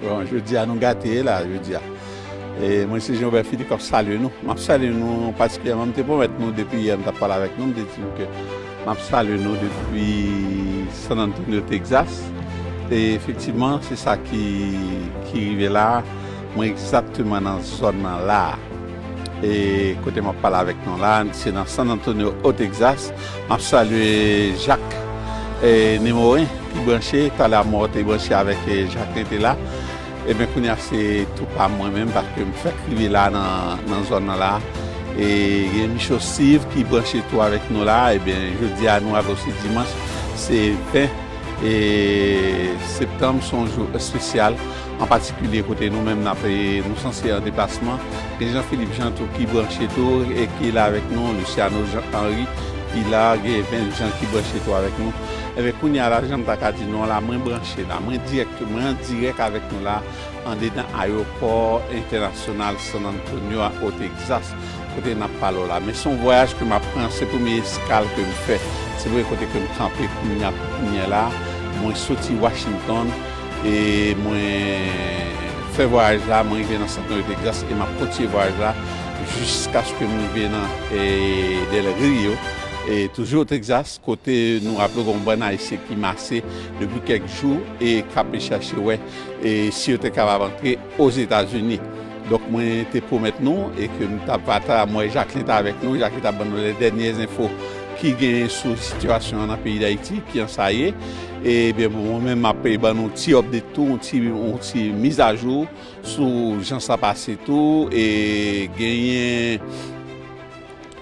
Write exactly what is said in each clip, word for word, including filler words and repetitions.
Bon, jodi a nou gate la, jodi a. E mwen se Jean Robert Philippe k ap salye nou. M ap salye nou patikilyèman, m te pwomèt nou depi yè, m t ap pale avèk nou, m te di nou ke m ap salye nou depi San Antonio, Texas. E efektivman, se sa ki, ki rive la. Mwen egzakteman nan zòn nan la. E kote m ap pale avèk nou la, se nan San Antonio, o Texas. M ap salye Jacques, e, Nemorin ki branche. Talè a mwen te branche avèk, e, Jacques te la. Ebyen, kounye a se tou pa mwen menm, paske m fèk rive la nan, nan zòn nan la. E gen Micho Steve ki branche tou avèk nou la. Ebyen, jodi a nou avè w se dimanch, se ven e, septanm, se yon jou espesyal, an patikilye kote nou menm n ap, e, nou sanse an deplasman. Gen Jean Philippe Jean tou ki branche tou e ki la avèk nou, Luciano Jean Henry ki la, gen Evens Jean ki branche tou avèk nou. Ebyen, kounye a la, jan m ta ka di nou la, mwen branche la, mwen dirèk, mwen an dirèk avèk nou la, andedan ayewopò entènasyonal San Antonio a, o Texas, kote n ap pale w la. Men se yon vwayaj ke m ap pran, se premye eskal ke m fè. Se premye kote ke m kanpe kounye a, pou kounye a la. Mwen soti Washington e mwen fè vwayaj la, mwen rive nan San Antonio, Texas, e m ap kontinye vwayaj la jiskaske m rive nan, e, Del Rio, e toujou o Texas, kote nou raple w gen yon bann Ayisyen ki mase depi kèk jou e k ap chache wè, e, si yo te kapab antre Ozetazini. Donk, mwen te pwomèt nou e ke m t ap, ata, mwen, Jacqueline t avèk nou, Jacqueline t ap ban nou les dernières infos ki genyen sou sitiyasyon an nan peyi Dayiti, kijan sa ye. Ebyen, bon, mwen menm, m ap ban nou ti update tou, yon ti, yon ti mizajou sou jan sa pase tou, e genyen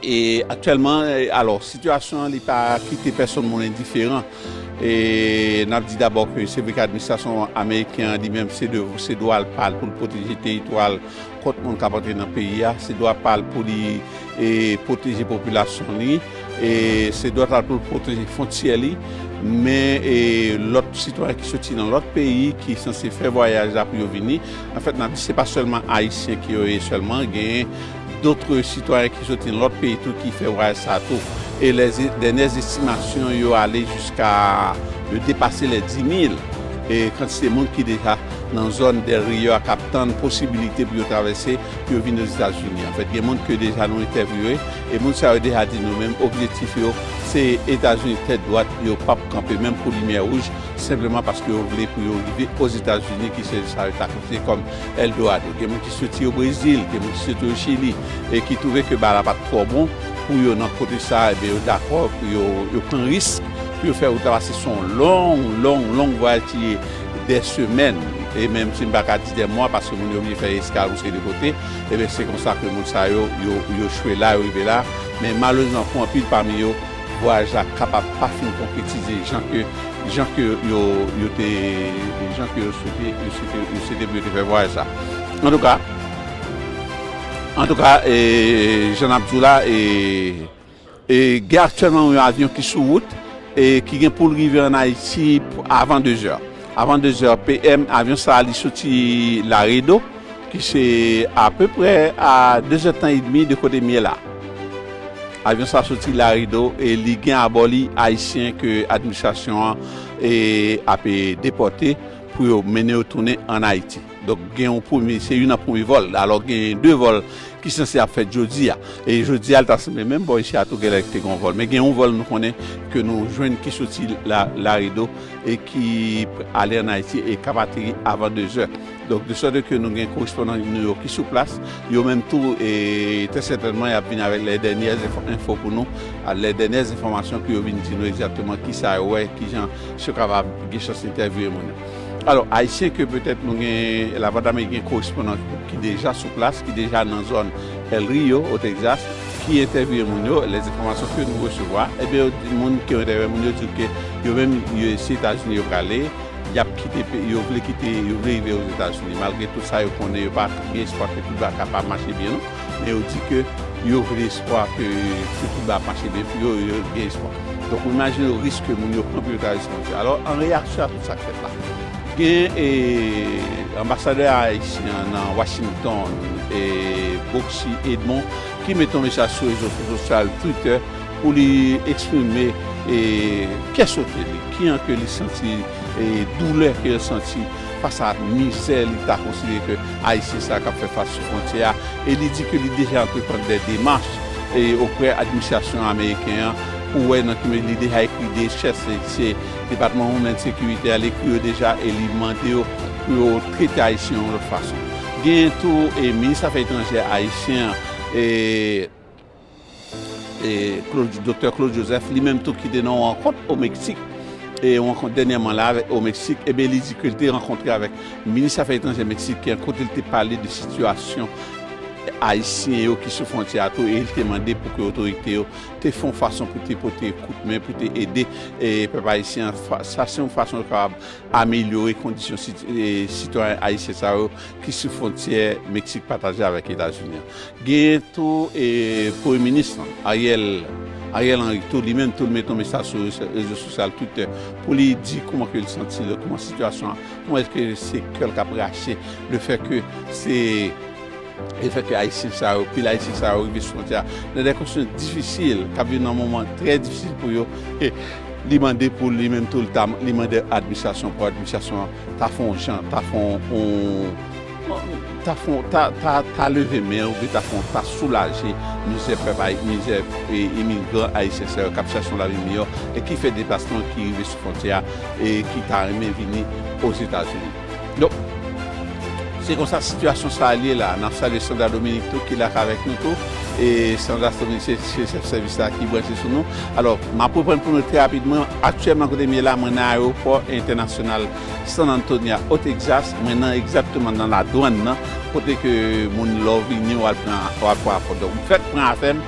E aktyèlman, e, alò, sitiyasyon an, li pa kite pèsonn moun endiferan. E n ap di dabò ke se vre ke administrasyon ameriken an, li menm, se de, se dwa l pa l pou l pwoteje teritwa l kont moun k ap antre nan peyi a, se dwa pa l pou li, e, pwoteje popilasyon li, e se dwa pa l pou l pwoteje fwontyè li. Men, e, lòt sitwayen ki soti nan lòt peyi, ki sanse fè vwayaj la pou yo vini, anfèt, n ap di se pa sèlman Ayisyen ki yo ye sèlman, genyen dòt sitwayen ki soti nan lòt peyi tou ki fè vwayaj sa a tou. E lè, dènyè estimasyon yo ale jiska, yo depase lè di mil. E kantite moun ki deja nan zòn Del Rio a k ap tann posibilite pou yo travèse, pou yo vin Ozetazini. Anfèt, gen moun ke deja nou entèvyouwe, e moun sa yo deja di nou menm objektif yo, se Etazini tèt dwat, yo p ap kanpe menm pou limyè wouj, senpleman paske yo vle pou yo rive Ozetazini, ki se sa yo ta konsidere kòm Eldorado. Gen moun ki soti o Brezil, gen moun ki soti o Chili, e ki twouve ke bagay la pa t twò bon pou yo nan kote sa, ebyen, yo dakò pou yo, yo pran risk, pou yo fè wout la, paske se yon long, long, long vwayaj ki ye dè semèn. E menm si m pa ka di dè mwa, paske moun yo oblije fè eskal yon seri de kote, ebyen, se konsa ke moun sa yo, yo, yo echwe la, yo rive la. Men malerezman, pou anpil pami yo, vwayaj la kapab pa fin konkretize jan ke, jan ke yo, yo te, jan ke yo swete, yo swete, yo swete pou yo te fè vwayaj la. Antouka, antouka, e, jan n ap di w la, e, e, gen aktyèlman yon avyon ki sou wout, e, ki gen pou l rive ann Ayiti pou, avan de zè. Avan de zè P M, avyon sa a, li soti Laredo, ki se apeprè a de zè tan edmi de kote m ye la. Avyon sa a soti Laredo e li gen abò li Ayisyen ke administrasyon an, e, ap, e, depòte pou yo mennen yo tounen ann Ayiti. Donk, gen yon premye, se youn nan premye vòl. Alò, gen de vòl ki sanse ap fèt jodi a. E jodi a, l ta sanble menm bò isi a tou, genlè te gen yon vòl. Men gen yon vòl nou konnen ke nou jwenn ki soti La, Laredo e ki ale ann Ayiti e k ap ateri avan de zè. Donk, de sòt ke nou gen korespondan nou yo ki sou plas, yo menm tou, e trè sètènman, y ap vin avèk lè dènyè enfo, enfo pou nou, a, lè dènyè enfòmasyon pou yo vin di nou egzakteman kisa yo wè, kijan yo kapab gen chans entèvyouwe moun yo. Alò, Ayisyen ke petèt nou gen, Lavwadlamerik gen korespondan ki deja sou plas, ki deja nan zòn El Rio, o Texas, ki entèvyouwe moun yo, lè enfòmasyon ke nou resevwa, ebyen, yo di, moun ki entèvyouwe moun yo di ke yo menm, yo, se Etazini yo prale, y ap kite pe-, yo vle kite, yo vle rive Ozetazini. Malgre tout sa, yo konnen yo pa gen espwa ke tout bagay kapab mache byen, non. Men yo di ke yo vle espwa ke, ke tout bagay ap mache byen pou yo, yo gen espwa. Donk, ou imajine risk ke moun yo pran pou yo travèse fwontyè. Alò, an reyaksyon a tout sa k fèt la, gen, e, anbasadè ayisyen an nan Washington, e, Boxy Edmond, ki mete yon mesaj sou rezo sosyal Twitter pou li eksprime, e, kè sote li, kijan ke li santi, e, doulè ke l santi fas a mizè li ta konsidere ke Ayisyen sa k ap fè fas sou fwontyè a, e li di ke li deja antreprann de demach e oprè administrasyon ameriken an pou wè nan ki mezi li deja ekri de chèf se, se Depatman Homeland Security a, li ekri yo deja e li mande yo pou yo trete Ayisyen yon lòt fason. Gen tou e minis afè etranjè ayisyen an, e e, Claude, Doktè Claude Joseph, li menm tou ki te nan yon rankont o Meksik, e yon rankont dènyèman la avèk o Meksik, ebyen li di ke li te rankontre avèk minis afè etranjè meksiken an, kote li te pale de sitiyasyon ayisyen yo ki sou fwontyè a tou, e li te mande pou ke otorite yo te fè yon fason pou te pote kout men, pou te ede e, pèp ayisyen an. Fa- Sa se yon fason yo kapab amelyore kondisyon sit- e, sitwayen ayisyen sa yo ki sou fwontyè Meksik pataje avèk Etazini an. Genyen tou e, Premye Minis lan, Ariel, Ariel Henry tou, li menm tou, li mete yon mesaj sou rezo- rezo sosyal Twitter pou li di kòman ke li santi l, kòman sitiyasyon an, kòman èske se kè l k ap rache, le fè ke se, le fè ke Ayisyen sa yo, pil Ayisyen sa yo rive sou fwontyè a nan de kondisyon difisil, k ap viv nan moman trè difisil pou yo. E li mande pou li menm tou, li ta- li mande administrasyon, pou administrasyon an ta fè yon jan, ta fè yon, yon- ta fè yon- ta, ta, ta leve men, oubyen ta fè yon- ta soulaje mizè pèp ayi- mizè e, imigran ayisyen sa yo k ap chache yon lavi miyò e ki fè deplasman, ki rive sou fwontyè a e ki ta renmen vini Ozetazini. Donk, se konsa sitiyasyon sa a ye la. N ap salye Sandra Dominique tou ki la avèk nou tou. E Sandra Dominique se, se chèf sèvis la ki branche sou nou. Alò, m ap reprann pou nou trè rapidman. Aktyèlman kote m ye la, mwen nan ayewopò entènasyonal San Antonio, o Texas. Mwen nan egzakteman nan ladwann nan, kote ke moun lè w vini, w al pran, w al pran afè w. Donk, m fèk pran afè m,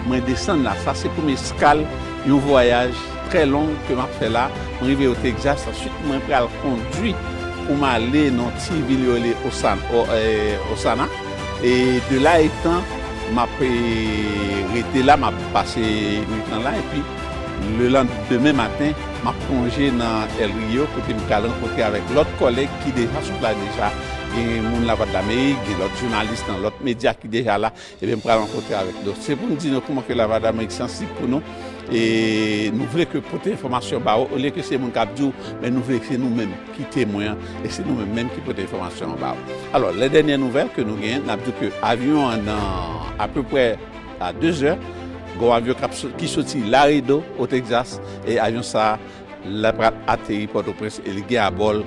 mwen desann la. Sa se premye eskal yon vwayaj trè long ke m ap fè la. Mwen rive o Texas, answit mwen pral kondui pou m ale nan yon ti vil yo rele Osan- O- e, Osana. E de la etan, m ap e, rete la, m ap pase nwit lan la, epi lelandemen maten, m ap plonje nan El Rio, kote m pral rankontre avèk lòt kòlèg ki deja sou plas deja. Gen moun Lavwadlamerik, gen lòt jounalis nan lòt medya ki deja la, ebyen, m pral rankontre avèk yo. Se pou m di nou kòman ke Lavwadlamerik sansib pou nou, e nou vle ke pote enfòmasyon ba yo, olye ke se moun k ap di w, men nou vle ke se nou menm ki temwen an, e se nou menm menm ki pote enfòmasyon an ba yo. Alò, lè dènyè nouvèl ke nou genyen, n ap di ke avyon an nan apeprè a de zè, gen yon avyon k ap so- ki soti Laredo, o Texas, e avyon sa a, l ap pral ateri Pòtoprens, e li gen abò l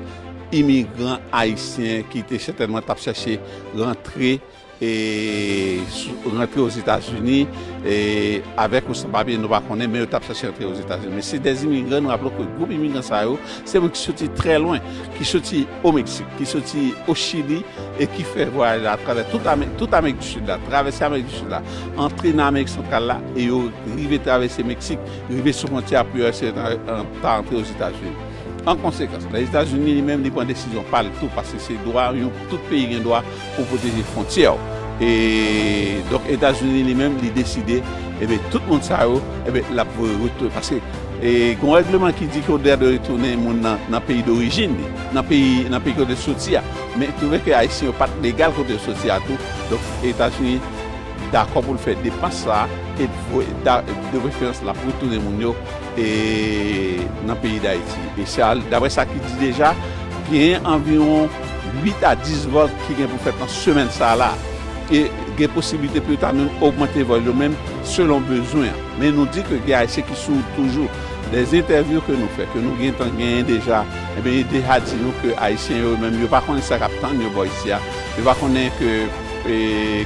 imigran ayisyen ki te sètènman t ap chèche rantre e sou- rantre Ozetazini, e avèk ou san papye, nou pa konnen, men yo t ap chèche rantre Ozetazini. Men se de imigran, nou raple ke gwoup imigran sa yo, se moun ki soti trè lwen, ki soti o Meksik, ki soti o Chili, e ki fè vwayaj la atravè tout Ame- tout Amerik di Sid la, travèse Amerik di Sid la, antre nan Amerik Santral la, e yo rive travèse Meksik, rive sou fwontyè a pou yo eseye ta antre Ozetazini. An konsekans, Lèzetazini li menm li pran desizyon pa l tou, paske se dwa, yon, tout peyi gen dwa pou pwoteje fwontyè w. E donk Etazini li menm li deside, ebyen, tout moun sa yo, ebyen, l ap voye retounen. Paske e, gen yon règleman ki di ke w dwe retounen moun nan, nan peyi dorijin li, nan peyi, nan peyi kote l soti a. Men twouve ke Ayisyen yo pa t legal kote yo soti a tou. Donk Etazini dakò pou l fè depans sa a e voye, da- de preferans l ap retounen moun yo e, nan peyi Dayiti. E sa, daprè sa ki di deja, gen anviwon uit a dis vòl ki gen pou fèt nan semèn sa a la. E gen posiblite pou yo ta menm ogmante vòl yo menm selon bezwen an. Men nou di ke gen Ayisyen ki sou wout toujou. Dèz entèvyou ke nou fè, ke nou gentan genyen deja, ebyen, yo deja di nou ke Ayisyen yo menm, yo pa konnen sa k ap tann yo bò isi a. Yo pa konnen ke, e,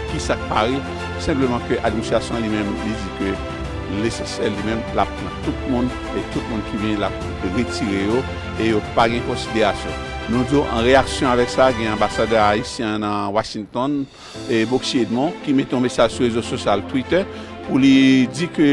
ki sa k pare. Senpleman ke administrasyon an li menm, li di ke lesansyèl li menm, l ap pran tout moun, e tout moun ki vini, l ap retire yo, e yo pa gen konsiderasyon. Nou di w, an reyaksyon avèk sa, gen anbasadè ayisyen an nan Washington, e Bocchie Edmond, ki mete yon mesaj sou rezo sosyal Twitter pou li di ke,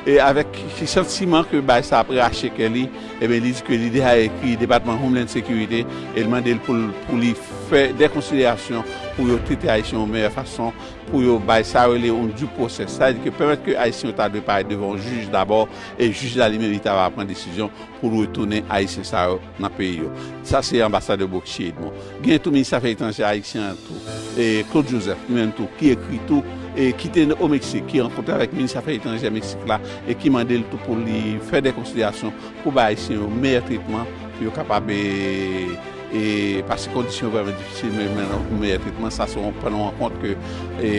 e avèk ki santiman ke bagay sa ap rache kè li, ebyen, li di ke li deja ekri Depatman Homeland Security e li mande l pou l, pou li fè de konsiderasyon pou yo trete Ayisyen yon meyè fason, pou yo bay sa yo rele yon due process. Sa vle di ke pèmèt ke Ayisyen yo ta dwe parèt devan yon jij dabò, e jij la li menm li ta va pran desizyon pou l retounen Ayisyen sa yo nan peyi yo. Sa se anbasadè Bocchie Edmond. Gen tou minis afè etranjè ayisyen an tou, e Claude Joseph, li menm tou, ki ekri tou, e ki te o Meksik, ki rankontre avèk minis afè etranjè Meksik la, e ki mande l tou pou li fè de konsiderasyon pou bay Ayisyen yo meyè tretman, pou yo kapab, e, e paske kondisyon yo vrèman difisil, men, men yon meyè tretman. Sa se yon, pandan yon rankont ke e,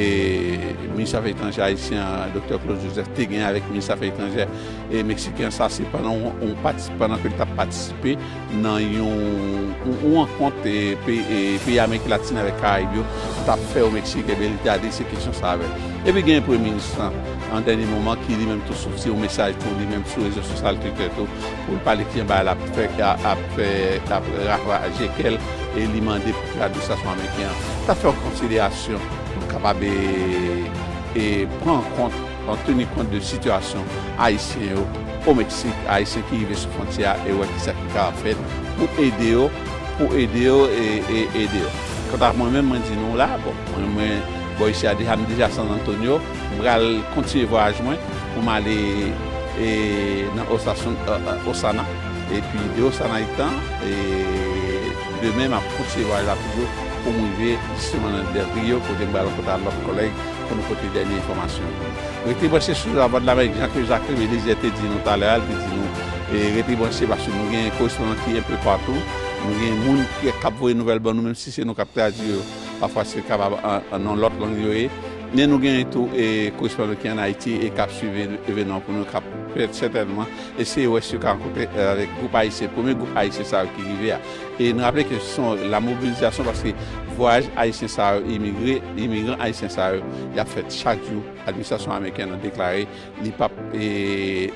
minis afè etranjè ayisyen an, Doktè Claude Joseph, te gen avèk minis afè etranjè e meksiken an. Sa se pandan yon, yon pati-, pandan ke l t ap patisipe nan yon, yon, yon rankont e, pe-, e, peyi Amerik Latin avèk Karayib yo t ap fè o Meksik, ebyen li te adrese kesyon sa avè l. Epi gen premye minis lan, an dènye moman, ki li menm tou soti yon mesaj tou, li menm sou rezo sosyal Twitter tou, pou l pale ki jan bagay la ap fè, ap fè, ap ravaje kè l, e li mande pou ke administrasyon ameriken an ta fè yon konsiderasyon pou l kapab e, e pran kont, an teni kont de sitiyasyon ayisyen yo o Meksik, ayisyen ki rive sou fwontyè a, e wè kisa ki ka fèt pou ede yo, pou ede yo, e, e ede yo. Kanta mwen menm, mwen di nou la, bon, mwen, mwen, bò isi a deja, m deja San Antonio, m pral kontinye vwayaj mwen pou m ale e, nan Osasun-, e, e, Osana. Epi de Osana etan, e, demen, m ap kontinye vwayaj la toujou pou m rive jisteman nan Del Rio, kote m pral rankontre ak lòt kòlèg pou nou pote dènye enfòmasyon yo pou nou. Rete branche sou Lavwadlamerik, jan ke Jacques René Lisière te di nou talè a, li te di nou, e, rete branche paske nou gen korespondan ki enpe patou, nou gen moun ki, k ap voye nouvèl ban nou, menm si se nou k ap tradui yo, pafwa se kapab an, an, nan lòt lang yo ye. Men nou gen tou, e, korespondan ki ann Ayiti e k ap swiv e-, evènman pou nou, k ap sètènman eseye wè si yo ka rankontre, e, avèk gwoup ayisyen, premye gwoup ayisyen sa yo ki rive a. E n raple ke se yon, la mobilizasyon, paske vwayaj ayisyen sa yo, imigre, imigran ayisyen sa yo, y ap fèt chak jou. Administrasyon amerikèn nan deklare li p ap, e,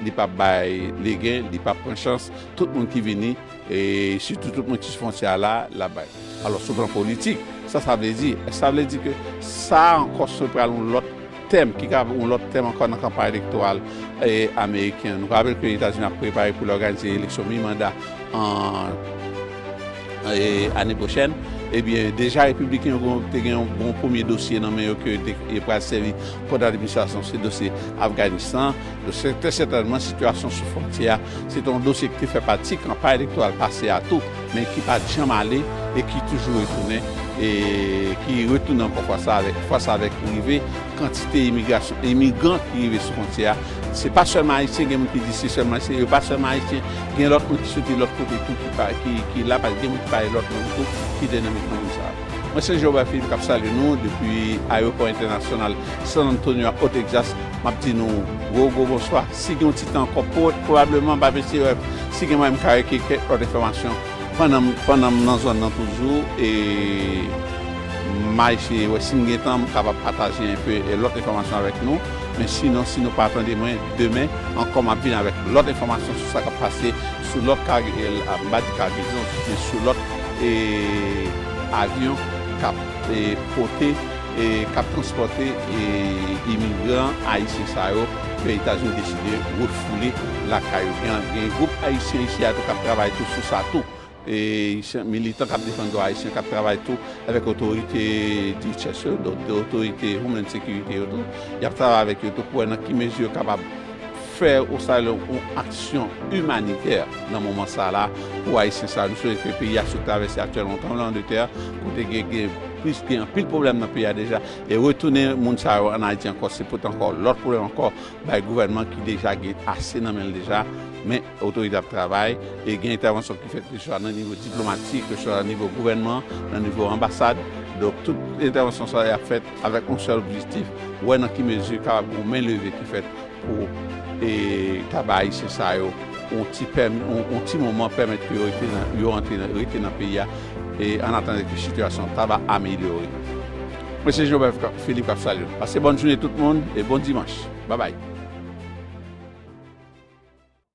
li p ap bay legen, li p ap pran chans. Tout moun ki vini, e sitou tout moun ki sou fwontyè a la, l ap bay. Alò, sou plan politik, sa sa vle di? Sa vle di ke sa ankò se pral yon lòt tèm, ki ka yon lòt tèm ankò nan kanpay elektoral, e, ameriken an. Nou ka raple ke Etazini ap prepare pou l òganize eleksyon mi manda an, e, ane pwochèn. Ebyen, deja repibliken yo te gen yon, yon premye dosye nan men yo ke te, e pral sèvi kont administrasyon, se dosye Afganistan. Donk, se trè sètènman, sitiyasyon sou fwontyè a, se te yon dosye ki te fè pati kanpay elektoral pase a tou, men ki pa t janm ale e ki toujou retounen, e ki retounen ankò fwa sa avèk, fwa sa avèk rive kantite imigrasyon, imigran ki rive sou fwontyè a. Se pa sèlman ayisyen, gen moun ki di se sèlman ayisyen, yo pa sèlman ayisyen, gen lòt moun ki soti lòt kote tou ki pa, ki, ki la, paske gen moun ki pale lòt lang tou, ki dinamik nan moun sa a. Mwen se Jobert Philippe k ap salye nou depi Ayewopò Entènasyonal San Antonio a, o Texas. M ap di nou gwo, gwo bonswa. Si gen yon ti tan ankò, po-, pwobableman, m pa mesye wè si gen mwayen m ka rekile kèk lòt enfòmasyon pandan m, pandan m nan zòn nan toujou. E m a eseye wè si m gen tan, m kapab pataje enpe, e, lòt enfòmasyon avèk nou. Men sinon, si nou pa tande mwen, demen ankò, m ap vin avèk lòt enfòmasyon sou sa k ap pase sou lòt kar-, e, m pa di kargezon, men sou lòt, e, avyon k ap, e, pote, e, k ap transpòte, e, imigran ayisyen sa yo ke Etazini deside refoule lakay yo. Gen, gen gwoup ayisyen isi a tou k ap travay tou sou sa tou. E, militan k ap defann dwa ayisyen k ap travay tou avèk otorite D H S yo, donk, otorite Homeland Security yo tou. Y ap travay avèk yo tou pou wè nan ki mezi yo kapab fè oswa yon aksyon imanitè nan moman sa la pou ayisyen sa. Nou sonje ke peyi a sot travèse aktyèlman yon tranblemanntè, kote gen, gen plis, gen anpil pwoblèm nan peyi a deja. E retounen moun sa yo ann Ayiti ankò, se pote ankò lòt pwoblèm ankò bay gouvènman ki deja gen ase nan men l deja. Men otorite ap travay e gen entèvansyon ki fèt, keseswa nan nivo diplomatik, keseswa nan nivo gouvènman, nan nivo anbasad. Donk, tout entèvansyon sa yo ap fèt avèk yon sèl objektif, wè nan ki mezi kapab gen yon men leve ki fèt pou, e, ta bay ayisyen sa yo yon ti pèm-, yon, yon ti moman, pèmèt ke yo rete nan, yo rantre nan, rete nan peyi a, e, an atandan ke sitiyasyon ta va amelyore. Mwen se Jobert Philippe k ap salye nou. Pase bòn jounen tout moun e bon dimanch. Babay.